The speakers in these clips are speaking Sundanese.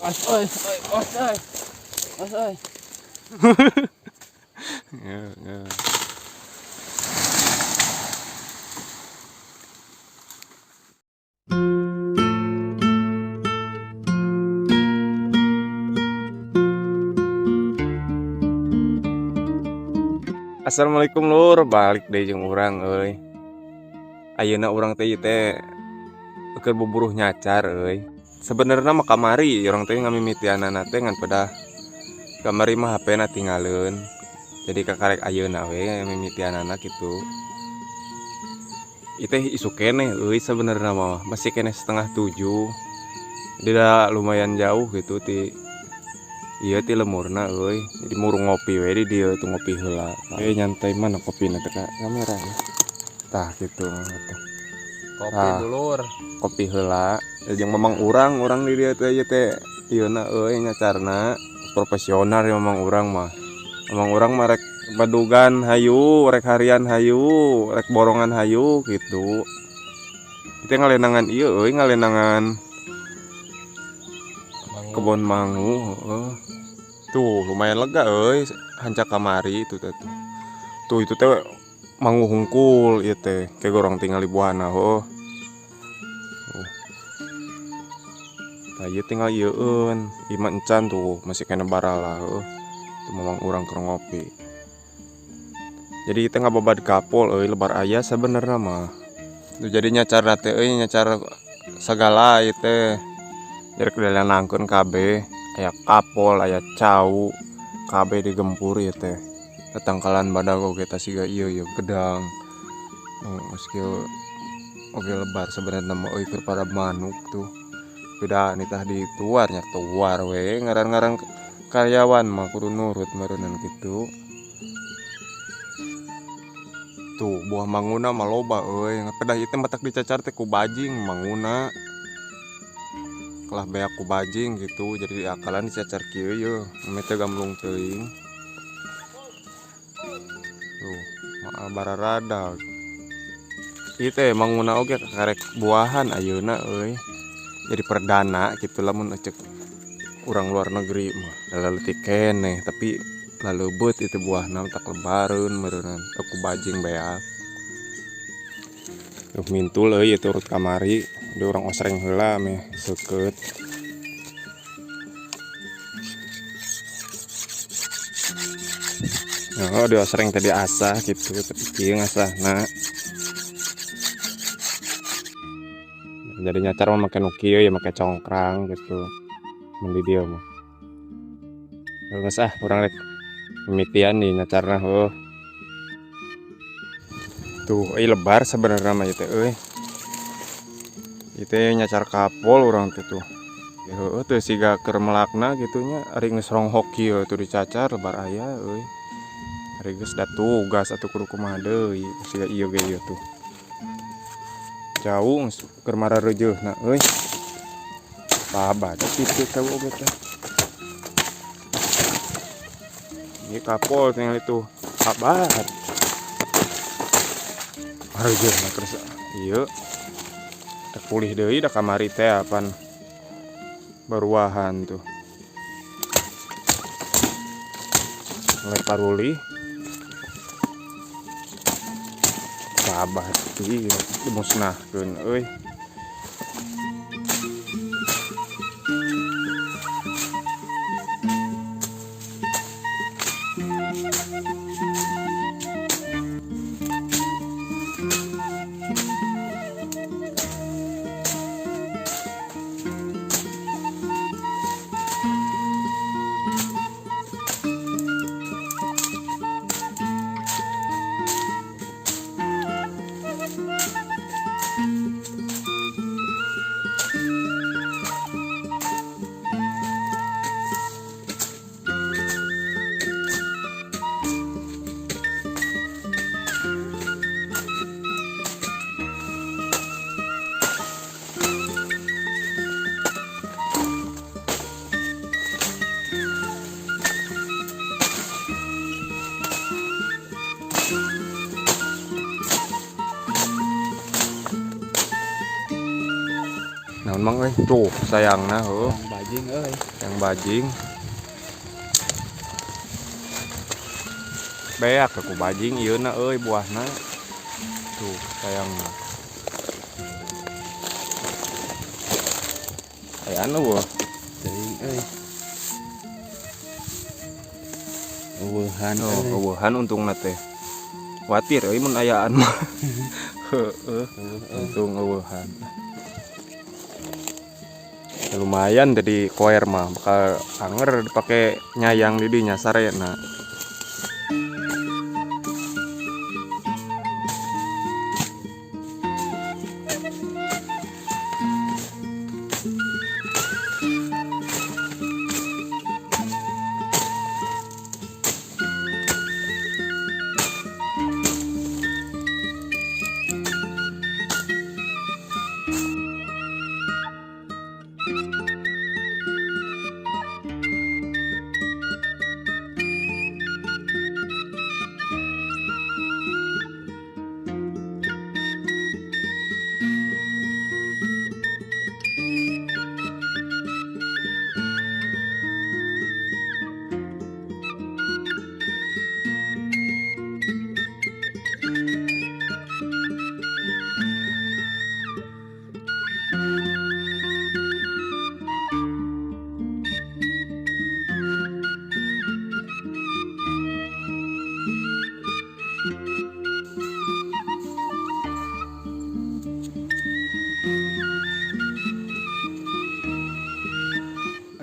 Os euy, euy, os euy. Os euy. Nge, nge. Assalamualaikum lur, balik deui jeung urang euy. Ayeuna urang teh ieu teh keur buburuh nyacar euy. Sebenarnya mah kamari urang teh ngamimitianana teh ngan pedah kamari mah HP na tinggaleun. Jadi kakarek ayeuna we mimitianana kitu. Ieu teh isuk keneh euy sebenarnya mah, masih keneh 6.30. Jadi da lumayan jauh gitu ti ieu ti lemurna euy. Jadi murung ngopi we di dieu tuh ngopi heula. Nyantai mana kopina teh ka kamera ya. Tah kitu tah. Kopi Tah. Dulur. Kopi heula. Jeung mamang urang, urang di dieu teh ieu teh ieuna euy nyacarna profesional ya mamang urang mah. Mamang urang mah rek badugan hayu, rek harian hayu, rek borongan hayu gitu. Itu ngalenangan ieu euy, ngalenangan Mangu. Kebon mangu, heeh. Tuh lumayan lega euy, hancak kamari itu teh tuh. Tuh itu teh mangu hungkul ieu teh, kayak gorong tinggal di buahna heuh. Tuh. Tah ieu tinggal ieueun, ieu mah encan tuh masih kena barala heuh. Tuh mamang urang keur ngopi. Jadi kita ngababad kapol euy, lebar aya sebenarnya mah. Tuh jadi nyacar teh euy, nyacar sagala ieu teh. Jadi kudu nangkeun kabeh, aya kapol, aya cau, kabeh digempur ieu teh. Tetangkalan badag oge tah siga ieu ieu gedang. Oh, geus kieu oge lebar sebenarnya mah euy keur para manuk tuh. Beda nitah dituar nya tuar we ngaran-ngaran karyawan mah kudu nurut meureunnan kitu. Tuh buah manguna mah loba euy, pedah ieu teh matak dicacar teh ku bajing manguna. Kalah beak ku bajing gitu, jadi diakalan dicacar kieu yeuh, meh teu gamlung teuing. Tuh, maal bararadag. Ieu teh manguna oge kakarek buahan ayeuna euy. Jadi perdana gitu lamun cek urang luar negeri mah leutik keneh tapi laleubeut itu buahna tak lebareun meureunnan ku bajing beak. Tuh mintul euy itu urut kamari, di urang osreng heula meh seukeut. Oh, di osreng tadi asah gitu, tapi kieu ngasahna. Jadi nyacar mah make nu kieu ya make congkrang gitu. Mun di dieu mah. Geus ah urang rek mimitian nih nyacarna heuh. Tuh euy lebar sebenarnya mah ieu teh euy. Ieu teh nyacar kapol urang teh tuh. Ya heueuh teu siga keur melakna kitu nya, ari geus ronghok kieu tuh dicacar lebar aya euy. Ari geus da tugas atuh kudu kumaha deui, siga ieu ge ieu tuh. Jauh geus keur marareujeuna euy. Babad kitu teh oge teh. Ieu kapol tinggal itu. Kabar. Marareujeuna terus ieu. Teh pulih deui da kamari teh apan baruahan tuh. Mulai parulih. Kabar ieu dimusnahkeun euy. Naon mang euy? Tuh sayangna heuh. Bajing. Bajing euy. Yang bajing. Beak aku bajing ieu na euy buahna. Tuh, sayangna. Aya anu buah. Teuing euy. Eueuhan Oh, euy. eueuhan untungna teh. Kuatir euy mun ayaan mah. Heeh, untung eueuhan. Ya, lumayan jadi koer mah bakal anger dipake nyayang di dinya sarena.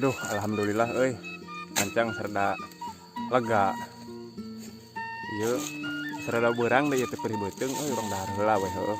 Aduh, alhamdulillah euy. Ancang serda lega. Ieu serda beurang deui teh perih beuteung euy urang dahar heula we heueuh.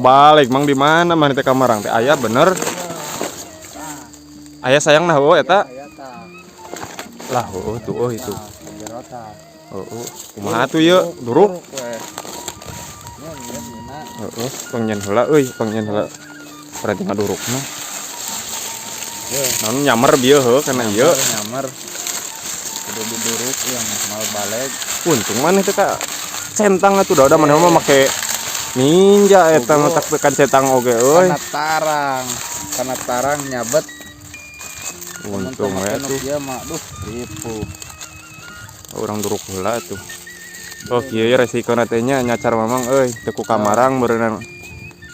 Balik mang di mana mana teh kamarang teh aya bener. Aya sayang nah heueuh eta. Lah heueuh tuh oh itu. Heueuh kumaha tuh ieu duruk. Heeh, pangnyieun heula euy, pangnyieun heula. Berarti ngadurukna. Naon nyamer bieu heueuh kana ieu. Nyamer. Kudu diduruk yang mal balik. Untung maneh teh ka centang atuh da maneh mah make ninja eta mah tak tekan centang oge euy. Kana tarang nyabet. Untung we atuh. Ieu mah duh ripuh. Urang duruk heula atuh. Oh kieu ye resikona teh nya nyacar mamang euy, teu ku kamarang beureunan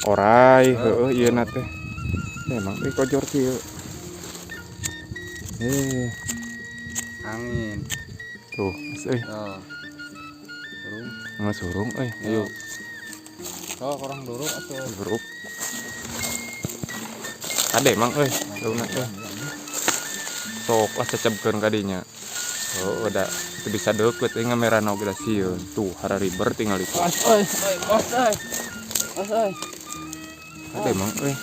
orai heueuh ieu na teh. Emang euy kojor kieu. Angin. Tuh, geus euy. Oh. Hurung. Geus hurung euy, ayo. Oh, kurang duruk atuh. Duruk. Kade mang euy, daunna teh. Sok lah cecebkeun ka dinya. Oh, udah itu bisa deukeut euy ngamerana oge da sieun. Tuh harariber tinggal itu. Bos euy, bos euy. Bos euy. Kade mang euy.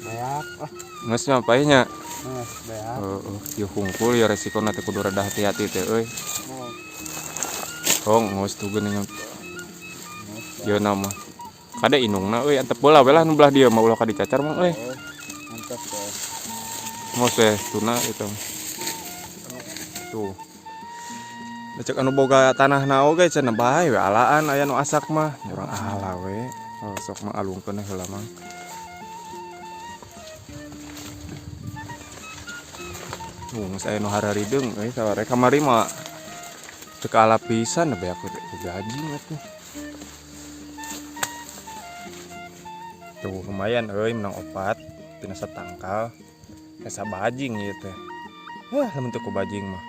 Beak lah. Geus nya pae nya. Geus beak. Heeh, ieu hungkul ya resikona teh kudu rada hati-hati teh euy. Hong geus tuh geuning. Ieu nama. Kade indungna euy antep bola we lah nu belah dieu mah ulah ka dicacar mah euy. Mantap deh. Mos we tuna itu. Tuh. Cek anu boga tanahna oge cenah bae we alaan aya nu asak mah. Urang ala we. Oh, sok mah alungkeun heula mah. Tuh geus aya nu hararideung euy saware kamari mah teu kaala pisan beak teh gajing atuh. Tuh lumayan euy menang opat tina satangkal. Esa bajing ieu teh. Wah, lamun teu ku bajing mah.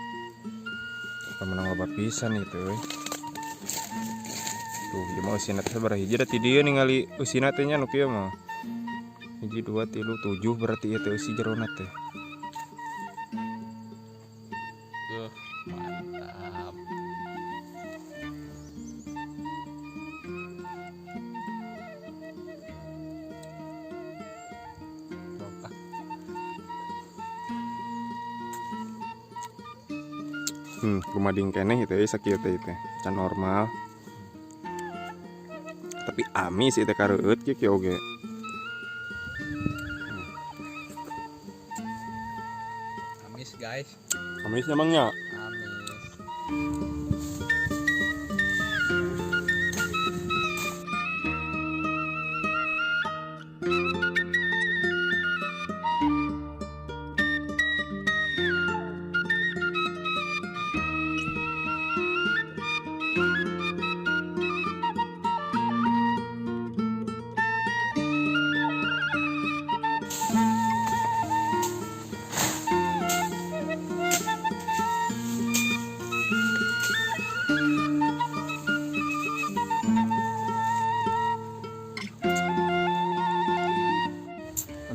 Menang loba pisan ieu teh euy. Tuh, ieu mah eusina teh sabaraha hiji da ti dieu ningali eusina teh nya nu kieu mah. 1 2 3 7 berarti ieu teh eusi jerona teh. Tuh, mantap. Gumading keneh itu ya sakieu teh teh. Can normal. Tapi amis ieu teh kareueut kieu kieu oge. Amis guys. Amisnya mang nya? Amis.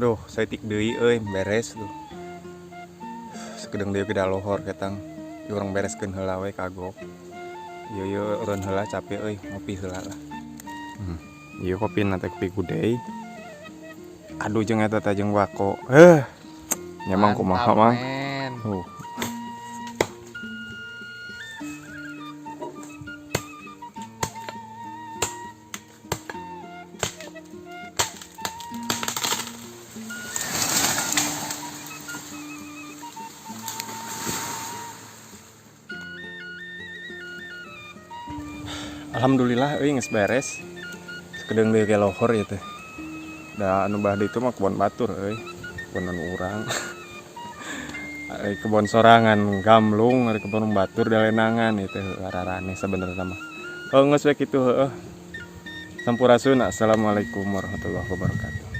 Aduh, saeutik deui euy, beres tuh. Sakedeung deui ke lohor ketang. Ieu urang bereskeun heula we kagok. Ieu ieu eureun heula capek euy, ngopi heula lah. Ieu kopina teh kopi Gudei. Aduh jeung eta teh jeung wako. Heuh. Nya mang kumaha mang? Tuh. Alhamdulillah euy geus beres. Sakedeung deui ge lohor ieu teh. Da anu belah ditu mah kebon batur euy. Kebon anu urang. Ari kebon sorangan gamlung, ari kebon batur dalenangan ieu teh rarane sabenerna mah. Heuh geus we kitu heueuh. Sampurasun, assalamualaikum warahmatullahi wabarakatuh.